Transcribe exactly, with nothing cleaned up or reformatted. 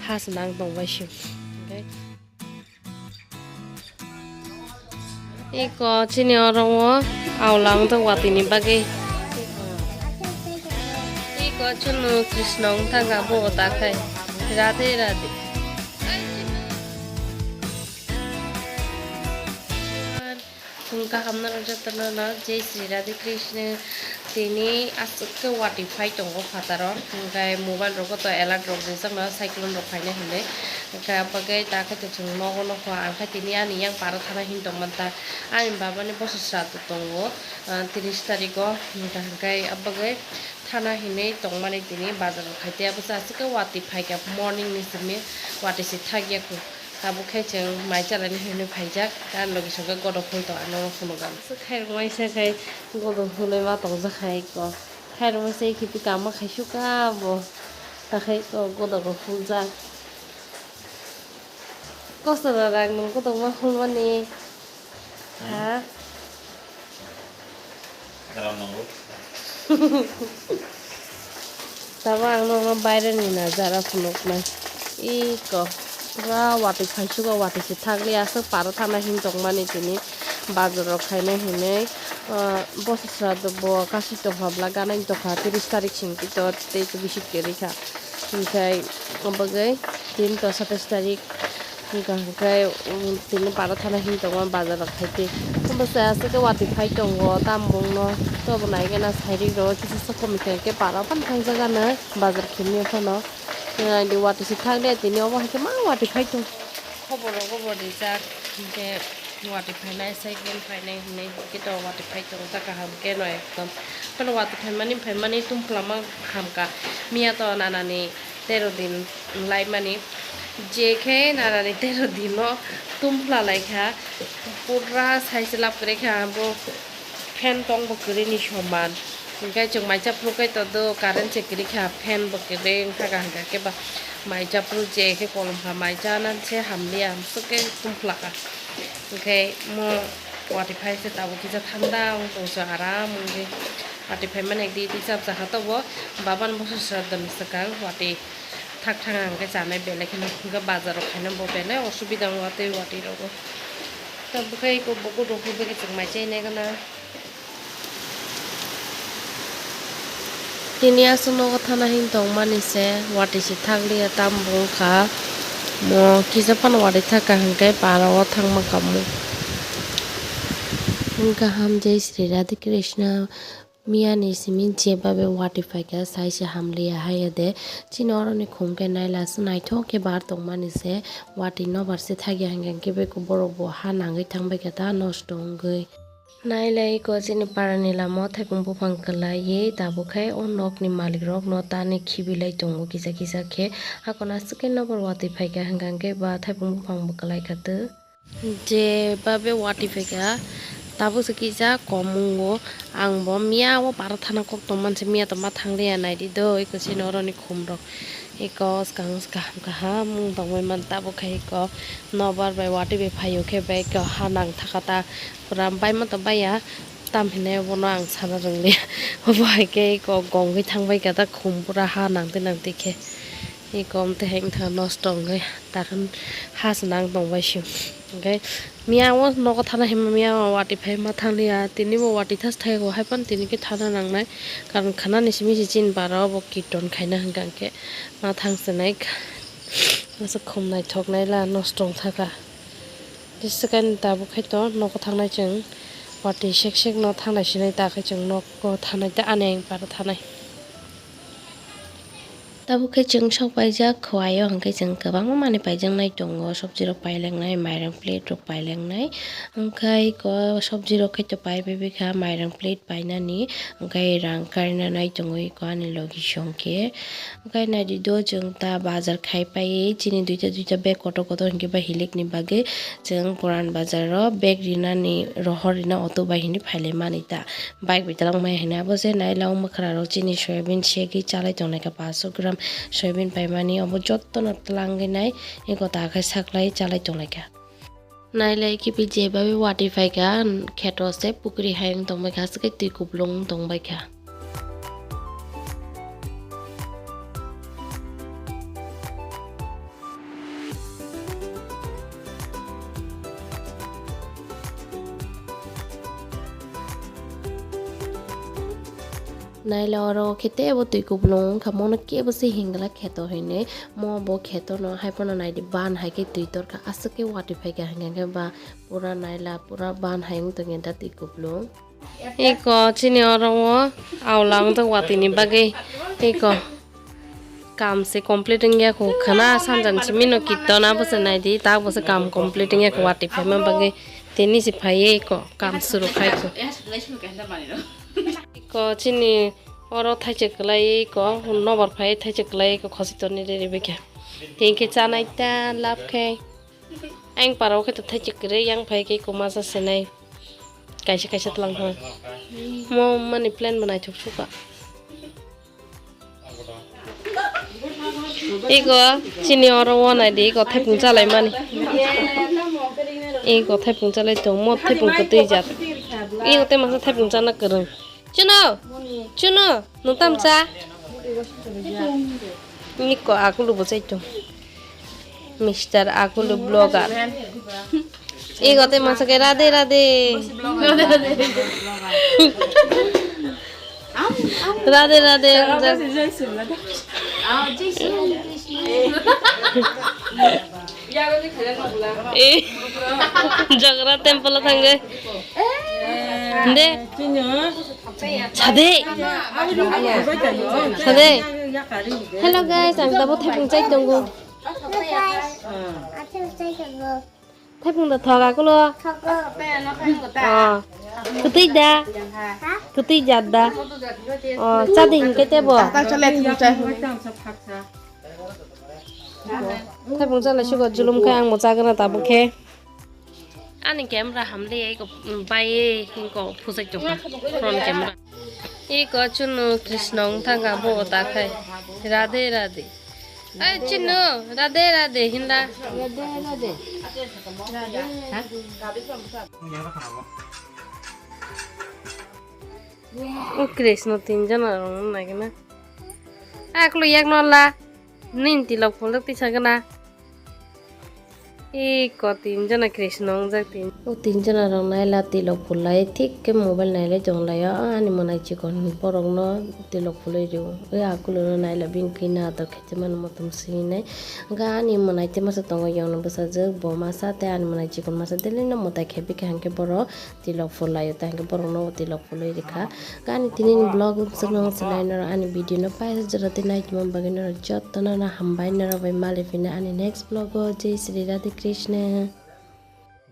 Khas nang tongbai se. Hwnkhe iko chini oro o aula wngtong watwi ni bagwi. Iko chwngno Krishna wngthang kha, bo ta khai. Radhe radhe. Phung kaham norok jotono no Jai Shri Radhe Krishna. Tini aswk khe watwi phai tongo phataro, hwnkhe mobile rogo to alert rok rijak no, cyclone rok phainai hinwi. Hwnkhe abagwi dakhe to chwng nogo nokho, ang khe tini ani yang para thana hin tongmanta. Ani babani boso sraddho tongo, ah, tris tarikgo, hwnkhe abagwi thana hinwi tongmani tini bazar rok khai tei abose aswk khe watwi phaikha, morning ni simi watwi se thakya kho. Tabuk khe chwng mai chalaina hinwi phaijak, tei ani logi songkhe godok phul tong, ano phunukgo. Aswk khairokmaisa khai godok phulwi ma tongjak hai kok. Khairokmaisa khibi kama khaisukha bo. Takhai kok godok rok phuljak. Kosto da rang nwng godok ma phulmani. Ha? Gram nango. Tamo ang nono baire ni nazara phunuknai. Iko pura watwi phaichugo, watwi se thakli aswk para thana hin tongmani tini bazar rok khaina hinwi, ah, boso sra bo kasi tongkha bwla gana tongkha tris tarik singkito tei bisit kwrwi kha. Hwnkhe obagwi tin to satais tarik. Hwnkha hwnkhe, um, tini para thana hin tongo bazar rok khai tei. Bwsa aswk khe watwi phai tongo, tambungno. Tobo naigena sairik rok kisa sa komikha khe para phano thangjakgano bazar khimya phano. Naidi watwi se thakle tini obo hai khe ma watwi phai tong. Khobor rogo bo rijak, hwnkhe watwi phainai, cyclone phainai hinwi hwnkhe to watwi phai tongjak kaham khe no ekdom. Phano watwi phaimani, phaimani tum phlama hamkha. Miya to nanani tero din laimani, je khe nanani tero dino tum phlalaikha, pura sai se lab kwrwi kha, bo fan tong bo kwrwi ni soman. Hwnkhe chwng mai cha phuru khe to do current se kwrwi kha, fan bo kwrwi wngkha, hwnkha khe ba mai cha phuru je khe kolom kha, mai cha nan se hamliya, amswk khe tum phlakha. Hwnkhe mo watwi phai se tabuk kisa thanda wng tong se, aram wngwi watwi phaimani ekdi twi chap chakha tobo, babani bwsa sra dani swkang watwi. Thak thang ang khe chanai belai kheno, hwnkhe bazar rok khaina bo belai osubida wngo tei watwi rogo. Tabuk khe eko bo kutung khe bwkhe chwng mai chainai gana. Tini aswk nogo thana hin tongmani se, watwi se thakliya, tam bo wngkha. Mo kisa phano watwi thaka hwnkhe para o thangma kamo. Hwnkha ham Jai Shri Radhe Krishna. Miyani simi je babe watwi phaikha, sai se hamliya haiya de. Chini oroni khum khe naila aswk naithok khe bar tongmani se, watwi nobar se thakya hwnkhe, hwnkhe beko borok bo ha nangwi thangbaikha ta nosto wngwi. Nailai iko chini parani lama o thaipung buphang kwlaiwi tabuk khe o nokni malik rokno tani khibilai tongo kisa kisa khe. Hakon aswk khe nobar watwi phaikha hwnkha hwnkhe ba thaipung buphang bo kwlaikha tw. Je babe watwi phaikha, tabuk se kisa kom wngo. Ang bo miya o para thana kok tongmani se, miya to ma thangliya, naidi do iko chini oroni khum rok. Iko swkang kaham kaham wng tongwi man, tabuk khe iko nobar bai watwi bai phaio khe bai iko ha nang thaka ta pura baima to baiya, tam hinwi bono ang sana rwngli. Obo hai khe iko gongwi thangbai kha ta khum pura ha nangtwi nangtwi khe. Iko omtwi hai wngkha nosto wngwi. Takhan ha se nang tong bai se. Hwnkhe miya o nogo thana hinma miya o watwi phai ma thang liya. Tini bo watwi thas thai o hai phano tini khe thana nangnai. Karon khana ni simi se chini bara o bo kirton khaina hwnkha hwnkhe ma thang se nai. Aswk khum naithok nai la nosto wng thaka. Jesa khe ani tabuk khai to nogo thangnai chwng. Watwi sek sek no thangnai sinai ta khai chwng nogo thangnai ta ani ang bara thangnai. Tabuk khe chwng sok paijak khwlai o, hwnkhe chwng kwbangma manwi paijaknai tongo, sobji rok pailengnai, mairang plate rok pailengnai, hwnkhe iko sobji rok khe to pai bai kha, mairang plate painani, hwnkhe rang karina nai tongo iko ani logi song khe, hwnkhe naidi do chwng ta bazar khai pai chini duita duita bag kotor kotor hwnkhe bai hilik ni bagwi chwng puran bazar o bag rinani rohor rina auto bai hinwi phailai mani ta. Bike bai twlangmaya hinwi abo se naila o mwkhra rok chini soyabin segwi chalai tonglaikha, paanch sho gram soyabin paimani obo jotono twlangwi nai eko ta khe saklai chalai tonglaikha. Nailai khibi je babe watwi phaikha, kheto se pukri hai wng tongbaikha, aswk khe twi kupulung wng tongbaikha. Naila oro khe teibo twi kupulung wngkha, mono kebo se hingla kheto hinwi. Mo bo kheto no hai phano naidi ban hai khe twi torkha, aswk khe watwi phaikha, hingkha khe ba pura naila pura ban hai wng tongya da twi kupulung. Eko chini oro o aula wng tong watwi ni bagwi. Eko kam se complete wngya kho khana, sanjani simi no kitton abo se naidi, ta bo se kam complete wngya kho watwi phaima bagwi. Tini se phaiwi eko kam suru khai kho. Eko chini oro thaichik kwlai eko nobar phai thaichik kwlai eko khosi toni riri bikha. Tini khe chanai ta lab khai. Ang parao khe to thaichik kwrwi yang phai khe eko masa se nai. Kaisa kaisa tlang thang. Mo mani plan bo naithok suka. Ego chini oro wanai di, ego thaipung chalai mani. Ego thaipung chalai tong, mo thaipung kwtwi jat. Ego te masa thaipung chana kwrwng. Chuno, chuno, nwng tam cha? Niko akulu bo chai tong. Mister Akulu Vlogger. Ego te masa ke radhe radhe. Radhe radhe. Eh, Jagra temple thangwi. De. Sade. Sade. Hello guys, ang tabo thaipung chai tongo. Thaipung da thoga kulo. Oh. Kwtwi da. Kwtwi jat da. Oh, chadi hinkhe tebo. Thaipung chalai sugo julum khe ang bo chagwna tabuk khe. Ani camera hamle eko bai eko phusai tongkha front camera. Eko chunu Krishna wng thangkha bo ta khai. Radhe radhe. Ai chunu radhe radhe hinla. Radhe radhe. O Krishna tinjon rong nagina. Aklo yak no la. Nin tilok phuluk tisa gana. Eko tinjona Krishna wngjak tin. O tinjona rok naila tilok phulai thik khe mobile nailai tonglaio. Ani mwnai chikon borokno tilok phulai rio. Oi akulo no naila bini khe natok khe mano motom sinai. Hwnkhe ani mwnai te masa tongo yongni bwsajwk bo masa tei ani mwnai chikon masa daily no mwtai khe bikha hwnkhe borok tilok phulai o, tei hwnkhe borokno tilok phulwi rikha. Ani tini ni vlog bwswk no swlai norok ani video no paisa jora tei naitongma bagwi norok jotono no hambai, norok bai maliphina ani next vlog o. Jai Shri Radhe Krishna.